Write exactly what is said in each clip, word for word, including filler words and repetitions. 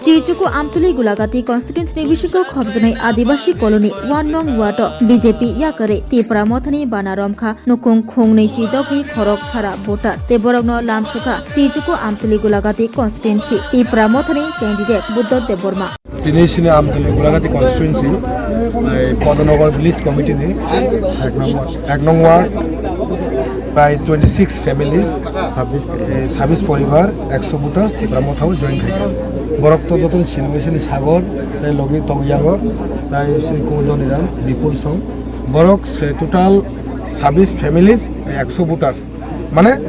Chichuku Amtuli Gulagati constituency ni bisingo khopjaknai Adibasi colony one nong ward o B J P yakarwi Tipra Mothani bana romkha nukung khungnwi chidokni khorok sara voter tei borokno lamsukha Chichuku Amtuli Gulagati constituency Tipra Mothani candidate Buddha Debbarma. Tini sini Amtuli Gulagati constituency, ai, Podonogar village committee ni ek number, ek nong ward, prai twenty six families, eh, sabis poribar, ekso buta Tipra Mothao join khai. Borok to joto sini sini sagor, tai logi tong yago, tai sini Kumudon Iram, Bipul Song. Borok se total sabis families, ekso voters. Mane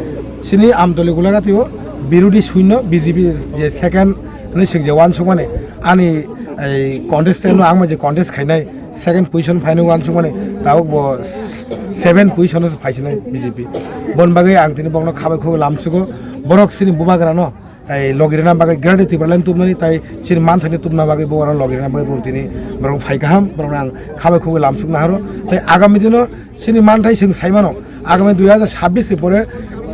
sini Amtuli Gulagati o birudi shunyo, B J P je second ni sing je wansukmani ani ei contestant no ang je contest khainai second position phainai wansukmani tabuk bo seven position o phaisinai B J P. Bon bagwi ang tini bokno khabai khugwi lamsugo borok sini bubagra no ei logirina bagwi Greater Tipraland tubnani tai sini manthani tubna bagwi bo oro logirina bagwi bo tini borok phai kaham borok ang khabai khugwi lamsukna haro tai agami dino Sini manthai chwng sai mano, agami dui hajar sabbish ni pore,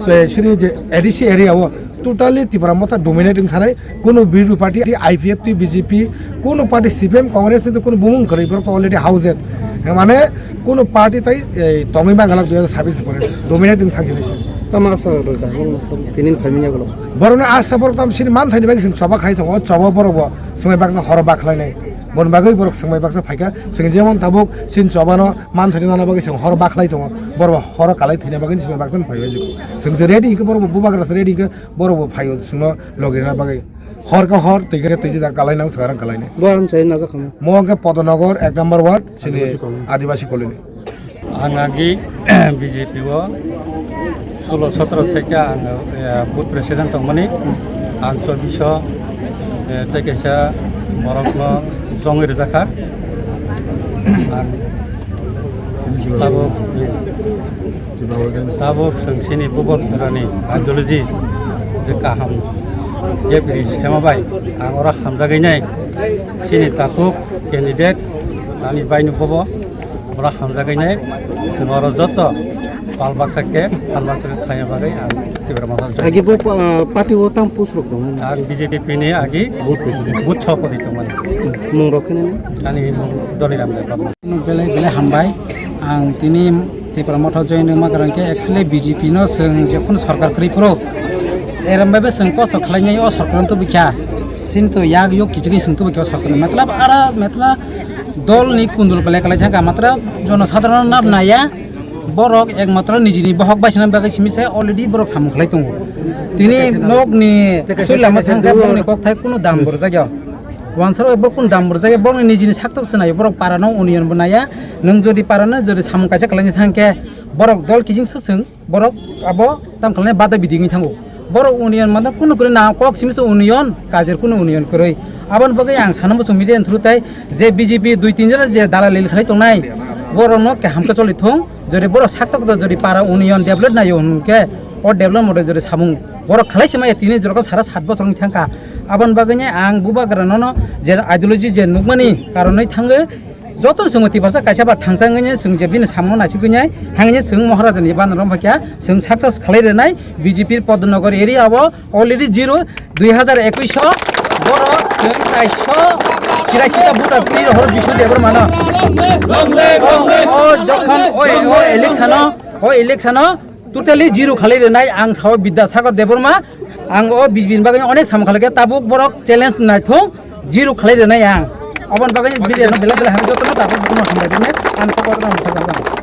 se, sini je A D C area o totally Tipra Motha dominate wng thanai, kunu B J P party, I P F T, B J P, kunu party, C P M, Congress ni kunu bumung kwrwi, borok to already housed. Mane kunu party tai, eh, tongwi mangalak dui hajar sabbish ni pore dominate wng thang sini. Tamo asa rwjak, tini phaimani yagulo. Borokni asa borok tam sini manthai ni bagwi chwng choba khai tongo, choba borok bo swmai baksa horo bakhlainai. Bon bagwi borok swmai baksa phaikha, chwng jemon tabuk sini chobano Manthani nana bagwi chwng hor bakhlai tongo, borok horo kalai thwina bagwi chwng baksan phaiwi jikho. Chwng se ready hinkhe borok bo bubagra se ready hinkhe borok bo phaio chwngno logirina bagwi. Hor khe hor, twi khe twi jora kalai nang swrang kalai nai. Bo ang chai najak khamu. Mo hwnkhe Podonogar ek number ward, chini Adibasi colony. Adibasi colony. Ang agi B J P o Solo sotro theke ang, eh, booth president tongmani, ang chobbish o, eh, tei kaisa borokno chongwi rwjakha. Ang tabuk, tabuk chwng chini bubak jora ni ideology je kaham, je bini sema bai ang oro hamjagwi nai chini takhuk candidate ani bai no bobo. Borok hamjagwi nai, chwng oro joto pal baksa khe, pal baksa khe khlaina bagwi ang Tipra Motha join. Agi bo pa-, party o tamo post rok tongo? Ang B J P ni agi booth sopadi tongmani. Mung rok khe nini? Ani mung Doniram Debbarma. Belai belai hambai. Ang tini Tipra Motha join wngma kwrwng khe actually B J P no chwng jephuru sarkar kwrwi phuru eram bai bo chwng kosto khlainai o sarkar no tubui kha. Sinto yak yok kichigwi chwng tubui kha o sarkar no. Matlab ara, matlab Dol ni kundul belai kalai thangkha, matra jono sadharano nab naya, borok ekmatro nijini bohok baisina bagwi simi se already borok samung khlai tongo. Tini nok ni sui lama thangkha, borok ni kok thai kunu dam borjak ya. Wansaro borok kunu dam borjak ya, borok ni nijini sak tok se nai, borok para no union bo naya, nwng jodi para no jodi samung kaisa khlai thangkhe, borok dol kijing se chwng. Borok abo tam khlai bada bidi wngwi thango. Borok union mano kunu kwrwi na kok simi se union, kajer kunu union kwrwi. Aboni bagwi ang sana muchung media through tai je B J P dui tin jora je dalali khlai tongnai, borokno kaham khe choli thung. Jodi borok sak tok jodi para union develop nayo hwnkhe o develop mode jodi samung borok khlai se maya tini jorok sara sat bosor wngwi thangkha. Aboni bagwi ang bubagra nono je ideology je nukmani karonwi thangwi Joto chwngno tipasa kaisa ba thangsa wngya chwng je bini samung naisik wngya hangya chwng Maharaja ni bana rom phakya chwng success khlai rwnai B J P Podnogar area o already zero dui hazar ekwis o borok chwng chaisho chirashi ta voter twi rohor bisu debor mano. O, o jokhon o, o election o, o election o Totally zero khalai rwnai ang sao Bidya Sagar Debbarma, ang o bijbin bagwi onek samung khalai khe tabuk borok challenge naithung zero khalai rwnai ang. Oboni bagwi bidya no belai belai hamjak tono tabuk bukuno hambai rwnai ang kok kok rwnai.